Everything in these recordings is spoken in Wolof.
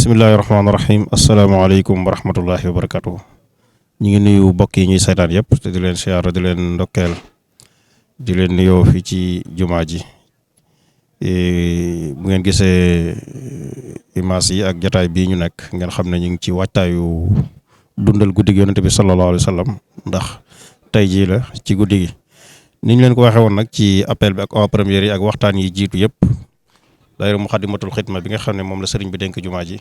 bismillahi rahmaani rahim asalaamaaleykum wa rahmatullahi wa barakatuh ñu ngi nuyu mbokk yi ñuy saytaan yëpp te di leen siyaara di leen ndokkeel di leen nuyoo fii ci jumaa ji bu ngeen gisee image yi ak jataay bii ñu nekk ngeen xam ne ñu ngi ci waajtaayu dundal guddi gi yonente bi sallallahu alayhi wa sallam ndax tey jii la ci guddi gi ni ñu leen ko waxee woon nag ci appel bi ak en première yi ak waxtaan yi jiitu yëpp daayira Muxaddamatul Xidma bi nga xam ne moom la sëriñ bi dénk jumaa ji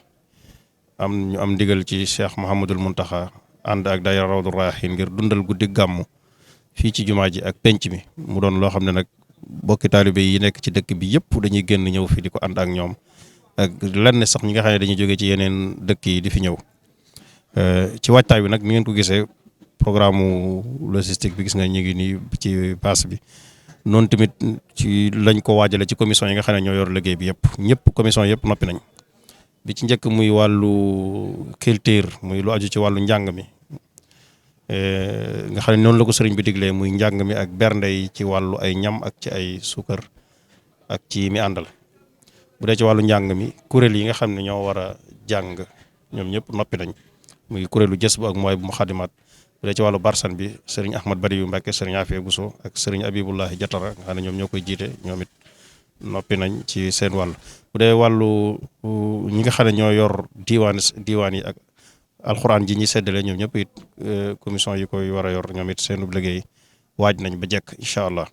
ñu am ndigal ci Cheikh Mouhamadul Muntaxa ànd ak daayira Rawdu Rayaahiin ngir dundal guddi gàmmu fii ci jumaa ji ak penc mi mu doon loo xam ne nag bokki taalibe yi nekk ci dëkk bi yëpp dañuy génn ñëw fi di ko ànd ak ñoom ak lenn sax ñi nga xam ne dañuy jóge ci yeneen dëkk yi di fi ñëw ci waajtaay bi nag ni ngeen ko gisee programme logistique bi gis nga ñu ngi nii ci base bi noonu tamit ci lañ ko waajale ci commission yi nga xam ne ñoo yor liggéey bi ñëpp commission yëpp noppi nañ bi ci njëkk muy wàllu culture muy lu aju ci wàllu njàng mi nga xam ne noonu la ko sëriñ bi diglee muy njàng mi ak bernde yi ci wàllu ay ñam ak ci ay suukar ak ci mi àndal bu dee ci wàllu njàng mi kuréel yi nga xam ne ñoo war a jàng ñoom ñëpp noppi nañ muy kuréelu jës bu ak mooy bu Muxaddamaat bu dee ci wàllu barsan bi sëriñ Ahmad Bari yu Mbàkke sëriñ Afia Buso ak sëriñ Abibullahi Jatara nga xam ne ñoom ñoo koy jiite ñoom it noppi nañ ci seen wàll bu dee wàllu ñi nga xam ne ñoo yor diiwaan yi ak alxuraan ji ñi seddale ñoom ñëpp it commission yi koy war a yor ñoom it seen liggéey waaj nañ ba jekk incha allah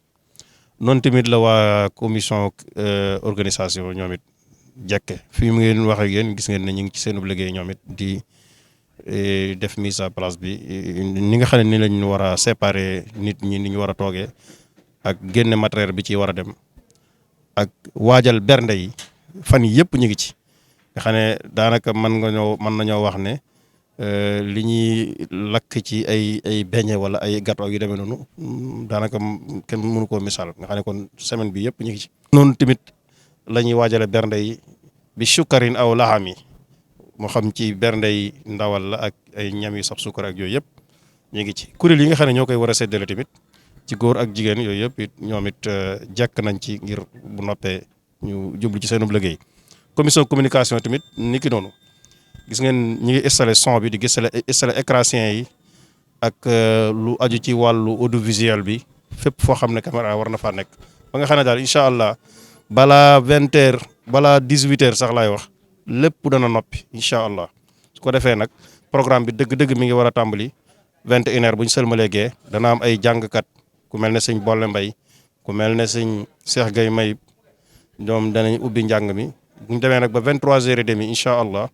noonu tamit la waa commission organisation ñoom it jekke fii mu ngeen wax ak yéen gis ngeen ne ñu ngi ci seen liggéey ñoom it di def mise à place bi ni nga xam ne ni lañ war a séparer nit ñi ni ñu war a toogee ak génne matériel bi ci war a dem ak waajal bernde yi fan yi yëpp ñu ngi ci nga xam ne daanaka mën nañoo wax ne li ñuy lakk ci ay beñe wala ay gâteau yu demee noonu daanaka kenn mënu koo misaal nga xam ne kon semaine bi yëpp ñu ngi ci. noonu tamit la ñuy waajale bernde yi bi sukkarin aw laxam yi moo xam ci bernde yi ndawal la ak ay ñam yu saf sukkar ak yooyu yëpp ñu ngi ci. kuréel yi nga xam ne ñoo koy war a séddale tamit ci góor ak jigéen yooyu yëpp it ñoom it jekk nañ ci ngir bu noppee ñu jublu ci seenub liggéey. commission communication tamit ni ki noonu gis ngeen ñi ngi installé son bi di installé écrasien yi ak lu aju ci wàllu audiovisuel bi fépp foo xam ne caméra war na faa nekk ba nga xam ne daal incha allah balaa 20h balaa 18h sax laay wax lépp dana noppi incha allah su ko defee nag programme bi dëgg-dëgg mi ngi war a tàmbali 21h bu ñu sëlmalee gee dana am ay jàngkat ku mel ne sëñ Bolle Mbay ku mel ne sëñ Cheikh Gay May ñoom danañ ubbi njàng mi bu ñu demee nag ba 23h30 incha allah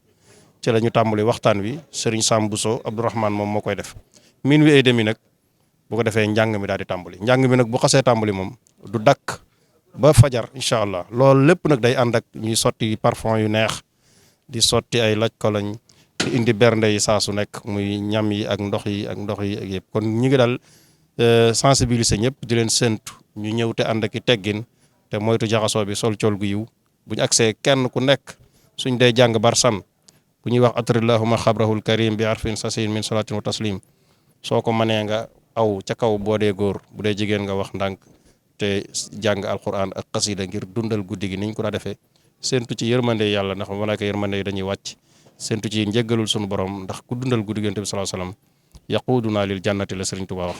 ci la ñu tàmbali waxtaan wi Serigne Sam Bousso Abdourahmane moom moo koy def minuit et demi nag bu ko defee njàng mi daal di tàmbali njàng mi nag bu xasee tàmbali moom du dakk ba fajar incha allah loolu lépp nag day ànd ak ñuy sotti parfum yu neex di sotti ay laj koloñ di indi bernde yi saa su nekk muy ñam yi ak ndox yi ak yëpp kon ñi ngi daal sensibiliser ñëpp di leen séntu ñu ñëw te ànd ak i teggin te moytu jaxasoo bi sol col gu yiw bu ñu agsee kenn ku nekk suñ dee jàng barsan bu ñuy wax atrillahuma xabrahul karim bi arfin sasin min salatin wa taslim soo ko mënee nga aw ca kaw boo dee góor bu dee jigéen nga wax ndànk te jàng alquran ak xasida ngir dundal guddi gi niñ ko daa defee séntu ci yërmande yàlla ndax malaaka yërmande yi dañuy wàcc séntu ci njëggalul sunu borom ndax ku dundal guddi gi Yonent bi sallallahu alayhi wasallam yaquduna lil jannati la Sëriñ Tuubaa wax